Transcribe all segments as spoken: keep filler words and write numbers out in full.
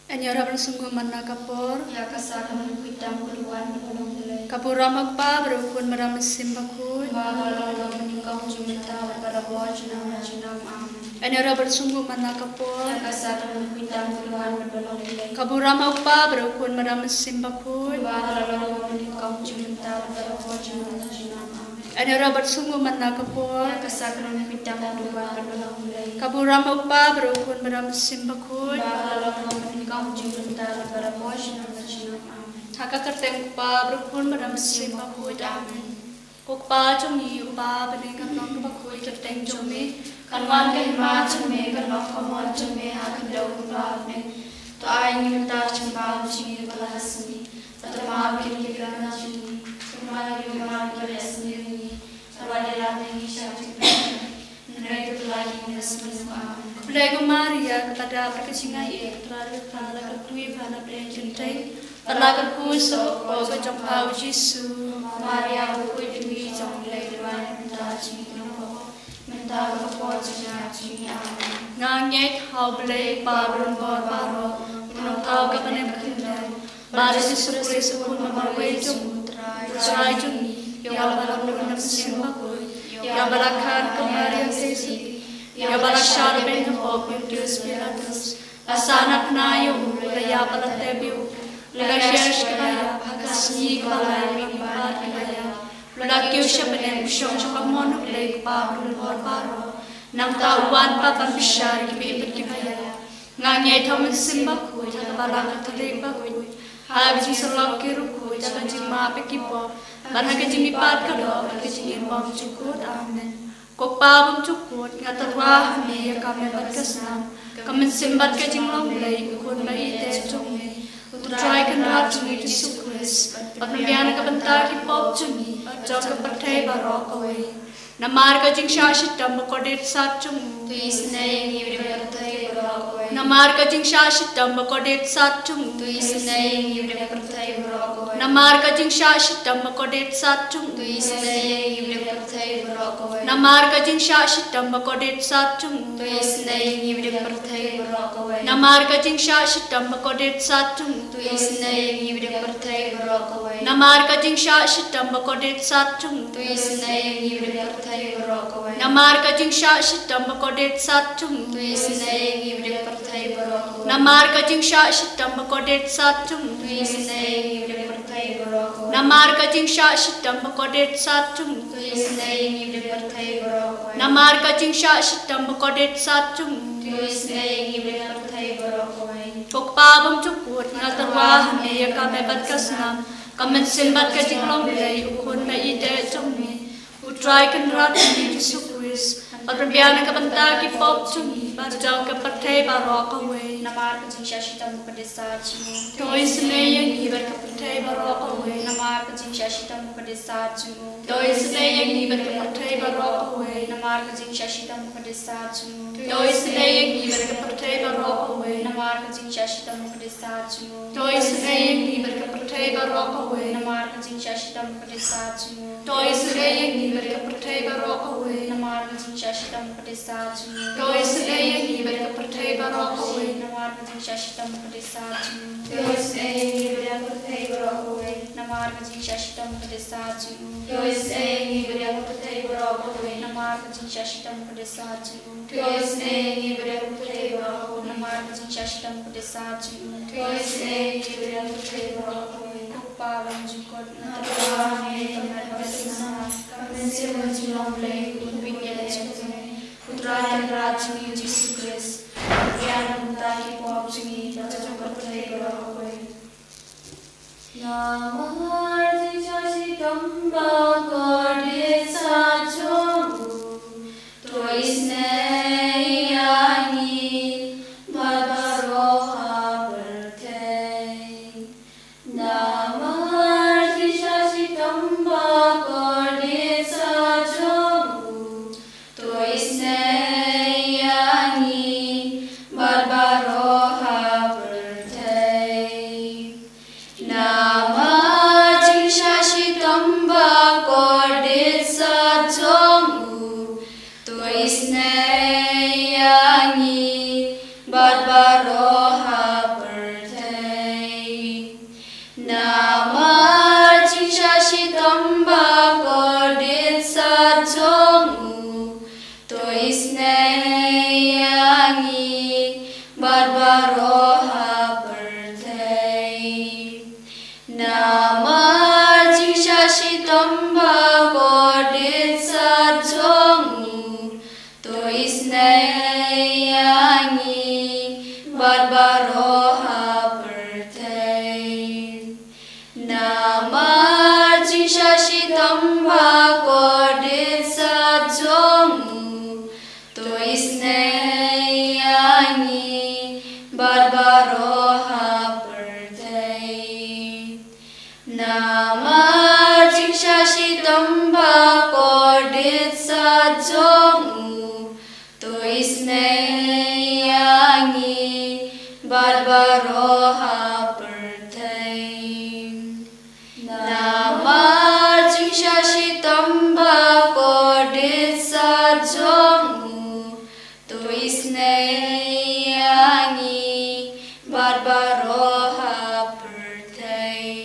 Ngan ïarap ban sngewthuh man la ka por. Ïa ka sak ka mut ka tam ka duwan ka long Blei. Ka burom ha u Kpa bad u Khun bad u Mynsiem Bakhuid. Ba ka long long mynnyngkong jong mynta bad barabor junom la junom. Amen. Ngan ïarap ban sngewthuh man la ka por. Ïa ka sak ka mut ka tam ka duwan ka long Blei. Ka burom ha u Kpa bad u Khun bad u Mynsiem Bakhuid. Ba ka long long mynnyngkong jong mynta bad barabor junom la junom. Amen. Ngan ïarap ban sngewthuh man la ka por. Ïa ka sak ka mut ka tam ka duwan ka long Blei. Ka burom ha u Kpa bad u Khun bad u Mynsiem Bakhuid. Ba ka long long mynnyngkong jong mynta bad barabor junom la junom. Amen. Ha ka kyrteng u Kpa bad u Khun bad u Mynsiem Bakhuid. Amen. Ko Kpa jong ngi uba ha bneng, ka long kaba khuid ka kyrteng jong me. Kan wan ka hima jong me, kan long ka mon jong me ha khyndew kumba ha bneng. To ai ngi mynta ka jingbam jong ngi kaba la ka sngi. Bad to map ïa ngi ki kyrmen jong ngi, kumba ngi ruh ngi map ïa kiba la ka sngi ïa ngi. Wat ïalam ïa ngi sha ka jingpynïap, hynrei to pynlait ïa ngi na ka sngi. Amen. Khublei ko Maria, kaba dap da ka jingaiei, U Trai u la kyrkhu ïa pha na pdeng ki kynthei, bad la kyrkhu sa u kpoh ka jong pha u Jisu. Maria bakhuid, Nongpynim jong U Blei, to duwai ïa ngi mynta ka jingïap, mynta bad ka por jong ka jingïap jong ngi. Amen. Nga ngeit ha U Blei Kpa Uba Donbor Baroh, U Nongthaw ka Bneng Bakhyndai, bad ha U Jisu Khrist U Khun Ba Marwei jong U Trai, U Trai jong ngi, ïa uba la pun da U Mynsiem Bakhuid, ïa uba la kha na ka Maria Theisotti, ïa uba la shah da u Pynhiar Pontius Pilatus, la sah na ka bynta ïa u, la ïap bad la tep ïa u, la ïaishah sha kaba ïap, ha ka sngi kaba lai na ki kaba ïap, la kiew sha bneng, u shong sha ka mon U Blei Kpa Uba Donbor Baroh. Nangta un wan pat ban bishar ïa ki ba im bad ki ba ïap. Nga ngeit ha U Mynsiem Bakhuid, ha ka Balang Katholik bakhuid, ha ka jingsyllok ki riewkhuid, ha ka jingmap ïa ki pop, bad ha ka jingmihpat ka doh, bad ka jingim bymjukut. Amen. Ko Kpa bymjukut, nga tyrwa ha me ïa ka met bad ka snam, ka mynsiem bad ka jinglong Blei, U Khun ba ïeit jong me, U Trai Kynrad jong ngi U Jisu Khrist, ba pynbiang na ka bynta ki pop jong ngi, bad jong ka pyrthei baroh kawei. Namar ka jingshah shitom ba kordit sat jong u, to isynei ïa ngi bad ïa ka pyrthei baroh kawei. Namar ka jingshah shitom ba kordit sat jong u, to isynei ïa ngi bad ïa ka pyrthei baroh kawei. Namar ka jingshah shitom ba kordit sat jong u, to isynei ïa ngi bad ïa ka pyrthei baroh kawei. Namar ka jingshah shitom ba kordit sat jong u, to isynei ïa ngi bad ïa ka pyrthei baroh kawei. Namar ka jingshah shitom ba kordit sat jong u, to isynei ïa ngi bad ïa ka pyrthei baroh kawei. Namar ka jingshah shitom ba kordit sat jong u, to isynei ïa ngi bad ïa ka pyrthei baroh kawei. Namar ka jingshah shitom ba kordit sat jong u, to isynei ïa ngi bad ïa ka pyrthei baroh kawei. Namar ka jingshah shitom ba kordit sat jong u, to isynei ïa ngi bad ïa ka pyrthei baroh kawei. Namar ka jingshah shitom ba kordit sat jong u, to isynei ïa ngi bad ïa ka pyrthei baroh kawei. Namar ka jingshah shitom ba kordit sat jong u, to isynei ïa ngi bad ïa ka pyrthei baroh kawei. Ko Kpa bymjukut, nga tyrwa ha me ïa ka met bad ka snam, ka mynsiem bad ka jinglong Blei, U Khun ba ïeit jong me, U Trai Kynrad jong ngi U Jisu Khrist, ba pynbiang na ka bynta ki pop jong ngi, bad jong ka pyrthei baroh kawei. Namar ka jingshah shitom ba kordit sat jong u, to isynei ïa ngi bad ïa ka pyrthei baroh kawei. Namar ka jingshah shitom ba kordit sat jong u, to isynei ïa ngi bad ïa ka pyrthei baroh kawei. Namar ka jingshah shitom ba kordit sat jong u, to isynei ïa ngi bad ïa ka pyrthei baroh kawei. Namar ka jingshah shitom ba kordit sat jong u, to isynei ïa ngi bad ïa ka pyrthei baroh kawei. Namar ka jingshah shitom ba kordit sat jong u, to isynei ïa ngi bad ïa ka pyrthei baroh kawei. Namar ka jingshah shitom ba kordit sat jong u, to isynei ïa ngi bad ïa ka pyrthei baroh kawei. Namar ka jingshah shitom ba kordit sat jong u, to isynei ïa ngi bad ïa ka pyrthei baroh kawei. Namar ka jingshah shitom ba kordit sat jong u, to isynei ïa ngi bad ïa ka pyrthei baroh kawei. Namar ka jingshah shitom ba kordit sat jong u, to isynei ïa ngi bad ïa ka pyrthei baroh kawei. Namar ka jingshah shitom ba kordit sat jong u, to isynei ïa ngi bad ïa ka pyrthei baroh kawei. Ko Kpa bymjukut, nga tyrwa ha me ïa ka met bad ka snam, ka mynsiem bad ka jinglong Blei, U Khun ba ïeit jong me, U Trai Kynrad jong ngi U Jisu Khrist, ba pynbiang na ka bynta ki pop jong ngi, bad jong ka pyrthei baroh kawei. Namar ka jingshah shitom ba kordit sat jong u, to isynei ïa ngi bad baroh ha pyrthei. Namar ka jingshah shitom ba kordit sat jong u, to isynei ïa ngi bad baroh ha pyrthei. Namar ka jingshah shitom ba kordit sat jong u, to isynei ïa ngi bad baroh ha pyrthei. bad baroh ha pyrthei. Namar jingshah shitom ba kordit sat jong u, to isynei ïa ngi bad baroh ha pyrthei. Namar jingshah shitom ba kordit sat jong u, to isynei ïa ngi bad baroh ha pyrthei. Namar jingshah shitom ba kordit sat jong u, to isynei ïa ngi bad baroh ha pyrthei. Namar jingshah shitom ba kordit sat jong u, to isynei ïa ngi bad baroh ha pyrthei.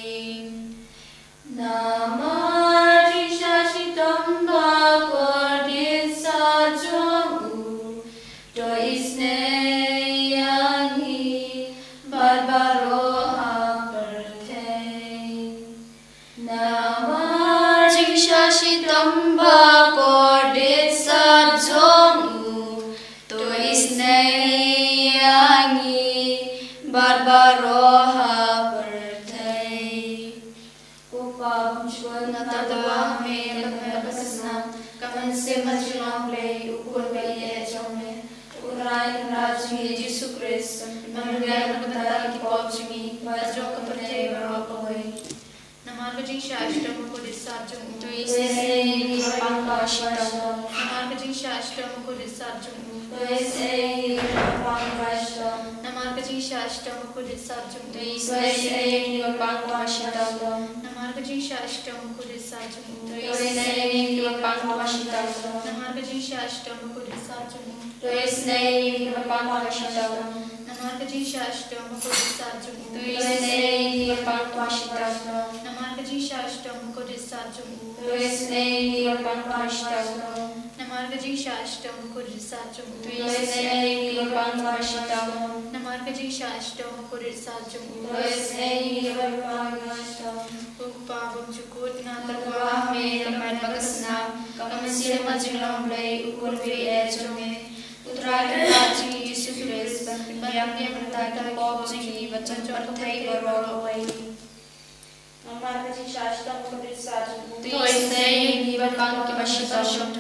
Namar jingshah shitom ba kordit sat jong u, to isynei ïa ngi bad baroh ha pyrthei. Namar jingshah shitom ba kordit sat jong u, to isynei ïa ngi bad baroh ha pyrthei. Ko Pa bymjukut, nga tyrwa ha me ïa ka bynta ka snam, ka mynsiem ka jinglong Blei, u Khun ba ïeit jong me, U Trai Kynrad jong ngi Jisu Khrist, ban pynbiang na ka bynta ki pop jong ngi bad jong ka pyrthei baroh kawei. Namar ka jingshah shitom ba kordit sat jong u, to isynei ïa ngi bad ka pang kaba shitom. Namar ka jingshah shitom ba kordit sat jong u, to isynei ïa ngi bad ka pang kaba shitom. Namar ka jingshah shitom ba kordit sat jong u, to isynei ïa ngi bad ka pang kaba shitom. Namar ka jingshah shitom ba kordit sat jong u, to isynei ïa ngi bad ka pang kaba shitom. Namar ka jingshah shitom ba kordit sat jong u, to isynei ïa ngi bad ka pang kaba shitom. Namar ka jingshah shitom ba kordit sat jong u, to isynei ïa ngi bad ka pang kaba shitom. Namar ka jingshah shitom ba kordit sat jong u, to isynei ïa ngi bad ka pang kaba shitom. Namar ka jingshah shitom ba kordit sat jong u, to isynei ïa ngi bad ka pang kaba shitom. Namar ka jingshah shitom ba kordit sat jong u, to isynei ïa ngi bad ka pang kaba shitom. Ko Pa bymjukut, nga tyrwa ha me ïa ka met bad ka snam, ka mynsiem ka jinglong Blei, U Khun ba ïeit jong me, U Trai Kynrad jong ngi Jisu Khrist, ban pynbiang na ka bynta ki pop jong ngi bad jong ka pyrthei baroh kawei. Namar ka jingshah shitom ba kordit sat jong u, to isynei ïa ngi bad ka pang kaba shitom.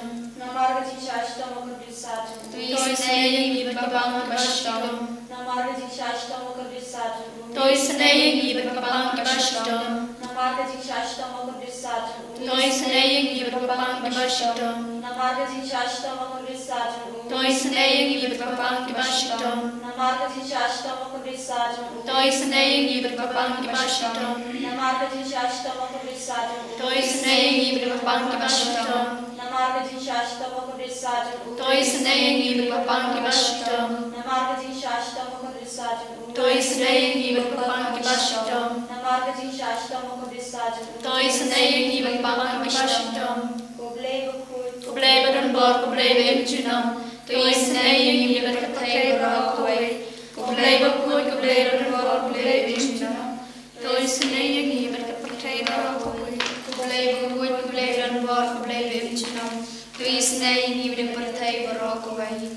Namar ka jingshah shitom ba kordit sat jong u, to isynei ïa ngi bad ka pang kaba shitom. Namar ka jingshah shitom ba kordit sat jong u, to isynei ïa ngi bad ka pang kaba shitom. Namar ka jingshah shitom ba kordit sat jong u, to isynei ïa ngi bad ka pang kaba shitom. Namar ka jingshah shitom ba kordit sat jong u, to isynei ïa ngi bad ka pang kaba shitom. Namar ka jingshah shitom ba kordit sat jong u, to isynei ïa ngi bad ka pang kaba shitom. Namar ka jingshah shitom ba kordit sat jong u, to isynei ïa ngi bad ka pang kaba shitom. Namar ka jingshah shitom ba kordit sat jong u, to isynei ïa ngi bad ka pang kaba shitom. Namar ka jingshah shitom ba kordit sat jong u, to isynei ïa ngi bad ka pang kaba shitom. Namar ka jingshah shitom ba kordit sat jong u, to isynei ïa ngi bad ka pang kaba shitom. Ko Blei bakhuid, ko Blei badonbor, ko Blei ba im junom, to isynei ïa ngi bad ka pyrthei baroh kawei. Ko Blei bakhuid, ko Blei badonbor, ko Blei ba im junom, to isynei ïa ngi bad ka pyrthei baroh kawei. Ko Blei bakhuid, ko Blei badonbor, ko Blei ba im junom, to isynei ïa ngi bad ka pyrthei baroh kawei.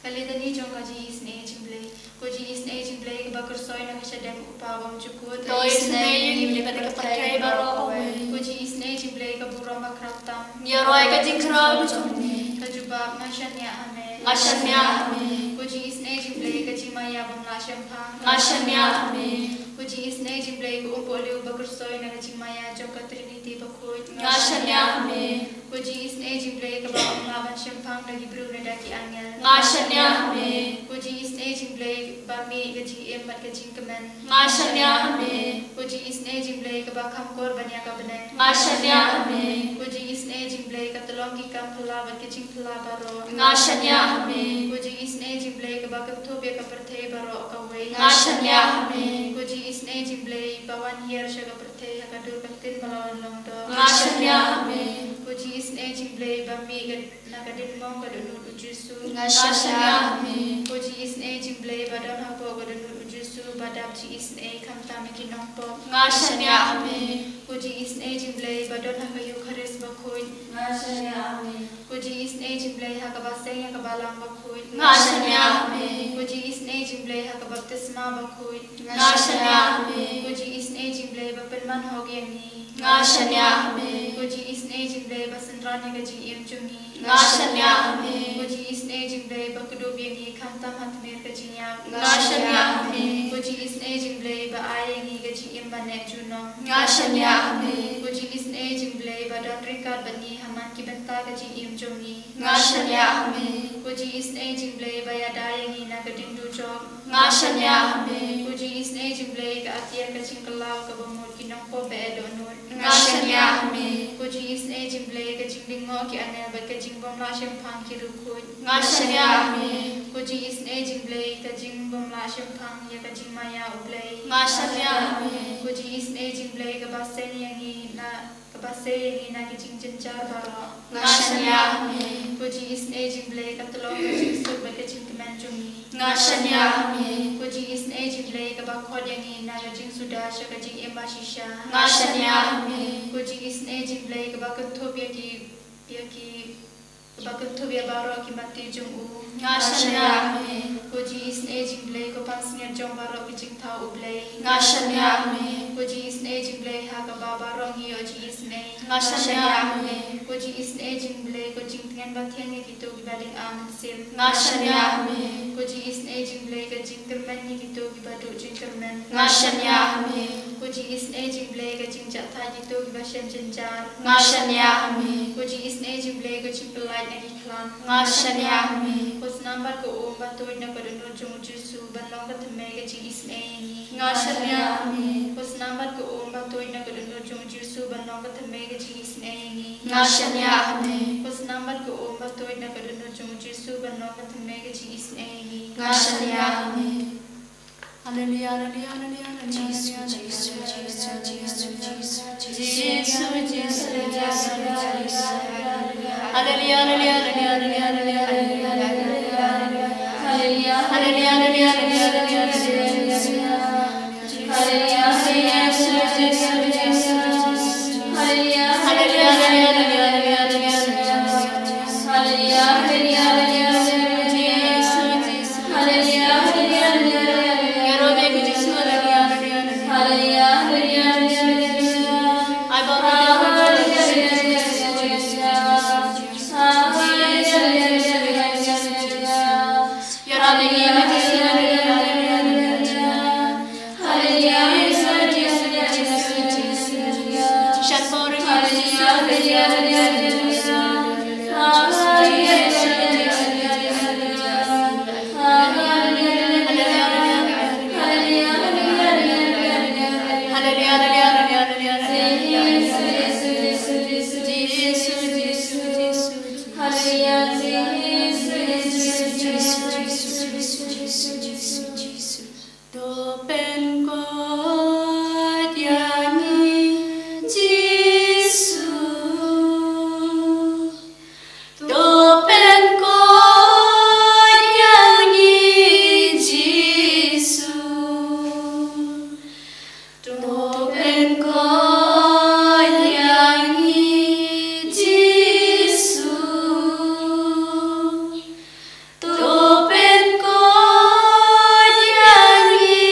Ka litany jong ka jingisynei jong U Blei. Ko jingisynei jong U Blei kaba kyrsoi na ka shadem U Kpa bymjukut, to isynei ïa ngi bad ka pyrthei baroh kawei. Ko jingisynei jong U Blei ka burom bakhraw tam, ïaroh ïa ka jingkhraw jong me. Ka jubab: Nga shaniah ha me. Nga shaniah ha me. Ko jingisynei jong U Blei ka jingmaïa bym lah shemphang, nga shaniah ha me. Ko jingisynei jong U Blei ka umpohliew ba kyrsoi na ka jingmaïa jong ka Trinity bakhuid, nga shaniah ha me. Ko jingisynei jong U Blei kaba ym lah ban shemphang da ki briew ne da ki angel, nga shaniah ha me. Ko jingisynei jong U Blei ba mih ka jingim bad ka jingkmen, nga shaniah ha me. Ko jingisynei jong U Blei kaba kham kor ban ïa ka bneng, nga shaniah ha me. Ko jingisynei jong U Blei ka tyllong ki kam phylla bad ka jingphylla baroh, nga shaniah ha me. Ko jingisynei jong U Blei kaba kynthup ïa ka pyrthei baroh kawei, nga shaniah ha me. Ko jingisynei jong U Blei ba wan hiar sha ka pyrthei ha ka dur ka ktien ba la wan long doh, nga shaniah ha me. Ko jingisynei jong U Blei ba mih ka, na ka diengmong ka dohnud U Jisu, nga shaniah ha me. Ko jingisynei jong U Blei ba Jingisynei khamtam ïa ki nongpop. Nga shaniah ha me. Ko Jingisynei jong U Blei ba don ha ka Eukharist bakhuid. Nga shaniah ha me. Ko Jingisynei jong U Blei ha kaba seng ïa ka balang bakhuid. Nga shaniah ha me. Ko Jingisynei jong U Blei ha ka baptisma bakhuid. Nga shaniah ha me. Ko Jingisynei jong U Blei ba pynman hok ïa ngi. Nga shaniah ha me. Ko Jingisynei jong U Blei ba synran ïa ka jingim jong ngi. Nga shaniah ha me. Ko Jingisynei jong U Blei ba kdup ïa ngi khamtam ha tmier ka jingïap. Nga shaniah ha me. Ko Jingisynei jong U Blei ba ai ïa ngi ka jingim ba neh junom. Nga shaniah ha me. Ko Jingisynei jong U Blei ba don ryngkat bad ngi ha man ki bynta ka jingim jong ngi. Nga shaniah ha me. Ko Jingisynei jong U Blei ba ïada ïa ngi na ka ding dujok. Nga shaniah ha me. Ko Jingisynei jong U Blei ka atiar ka jingkylla kaba mut ki nongpop ba eh dohnud. Nga shaniah ha me. Ko Jingisynei jong U Blei ka jinglyngngoh ki angel bad ka jingbymlah shemphang ki riewkhuid. Nga shaniah ha me. Ko Jingisynei jong U Blei ka jingbymlah shemphang ïa ka jingmaïa U Blei. Nga shaniah ha me. Ko Jingisynei jong U Blei kaba seng ïa ngi na kaba sei ïa ngi na ki jingjynjar baroh. Nga shaniah ha me. Ko Jingisynei jong U Blei ka tyllong ka jingsuk bad ka jingkmen jong ngi. Nga shaniah ha me. Ko Jingisynei jong U Blei kaba khot ïa ngi na ka jingsuda sha ka jingim bashisha. Nga shaniah ha me. Ko Jingisynei jong U Blei kaba kynthup ïa ki ïa ki kaba kynthup ïa baroh ki matti jong u. Nga shaniah ha me. Ko Jingisynei jong U Blei ko pansngiat jong baroh ki jingthaw U Blei. Nga shaniah ha me. Ko Jingisynei jong U Blei ha kaba baroh ngi ïoh jingisynei. Nga shaniah ha me. Ko Jingisynei jong U Blei ko jingtngen bathiang ïa kito kiba lynga mynsiem. Nga shaniah ha me. Ko Jingisynei jong U Blei ka jingkyrmen ïa kito kiba duh jingkyrmen. Nga shaniah ha me. Ko Jingisynei jong U Blei ka jingjahthait ïa kito kiba shem jynjar. Nga shaniah ha me. Ko Jingisynei jong U Blei ka jingpyllait na ki khlam. Nga shaniah ha me. Ko snam bad ko um ba tuid na ka dohnud jong U Jisu ban long ka thymmei ka jingisynei ïa ngi. Nga shaniah ha me. Ko snam bad ko um ba tuid na ka dohnud jong U Jisu ban long ka thymmei ka jingisynei ïa ngi. Nga shaniah ha me. Ko snam bad ko um ba tuid na ka dohnud jong U Jisu ban long ka thymmei ka jingisynei ïa ngi. Nga shaniah ha me. Haleluya, haleluya, haleluya, haleluya, Jisu, haleluya, Jisu, haleluya, Jisu, Jisu, Jisu, Jisu, Jisu, Jisu, haleluya, haleluya, haleluya, haleluya, haleluya, haleluya, haleluya, haleluya, haleluya, haleluya, haleluya, haleluya, haleluya, Jisu, Jisu, Jisu, Jisu, haleluya, haleluya, haleluya, haleluya, Jisu, Jisu, haleluya, haleluya, haleluya, haleluya, Jisu, Jisu. Haleluya, haleluya, haleluya, haleluya. Ïaroh biang ïa u Jisu, haleluya, haleluya. Haleluya, haleluya, haleluya, haleluya. Ai ba haleluya, haleluya, haleluya, haleluya. Haleluya, haleluya, haleluya, haleluya. Ïaroh biang ïa u Jisu, haleluya, haleluya, haleluya. To pynkoit ïa ngi Jisu. To pynkoit ïa ngi Jisu. To pynkoit ïa ngi Jisu. To pynkoit ïa ngi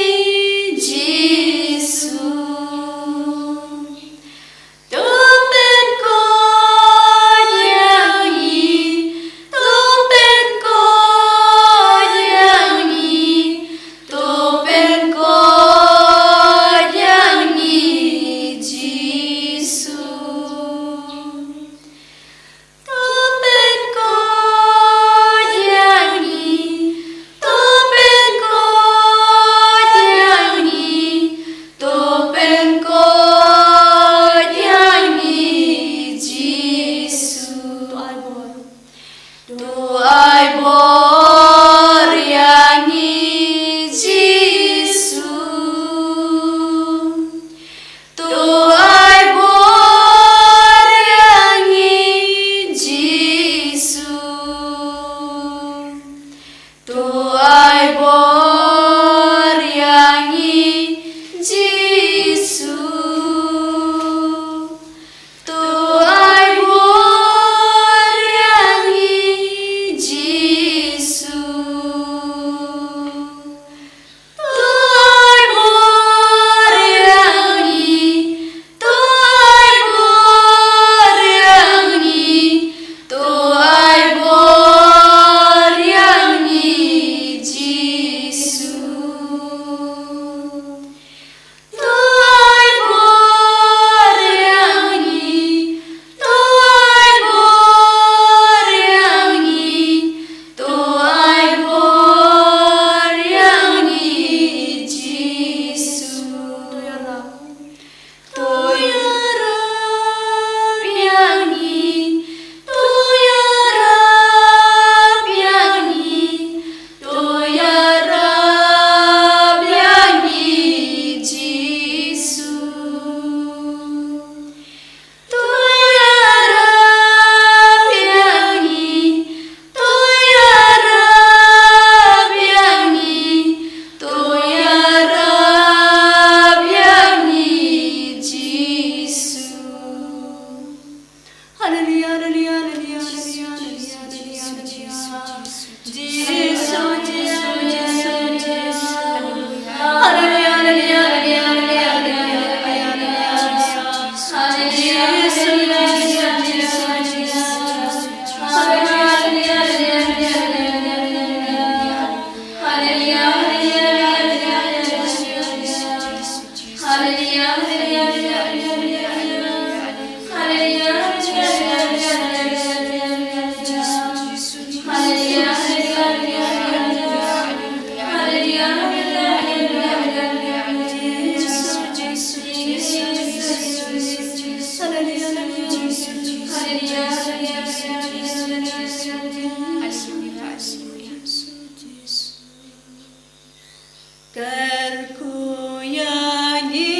Kyrkhu ïa ngi,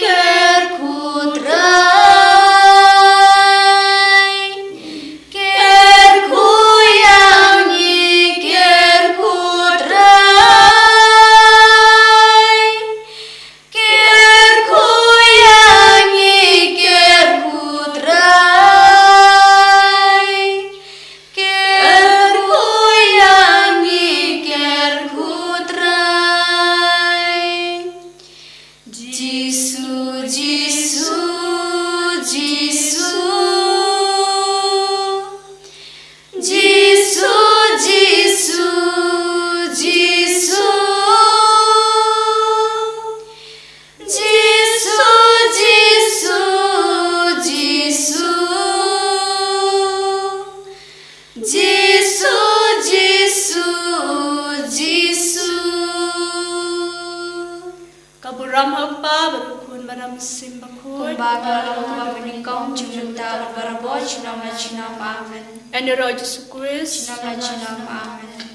kyrkhu Trai. Kyrkhu ïa ngi, kyrkhu Trai. Kyrkhu ïa ngi, kyrkhu Trai. Kyrkhu ïa ngi, kyrkhu Trai. Jisu, Jisu, Jisu. Jisu, Jisu, Jisu. Jisu, Jisu, Jisu. Jisu, Jisu, Jisu. Ka burom ha u Kpa bad u Khun bad u Mynsiem Bakhuid. Kumba ka la long ha kaba nyngkong, junom mynta bad barabor, junom la junom. Amen. Yn ïaroh Jisu Khrist. Junom la junom. Amen.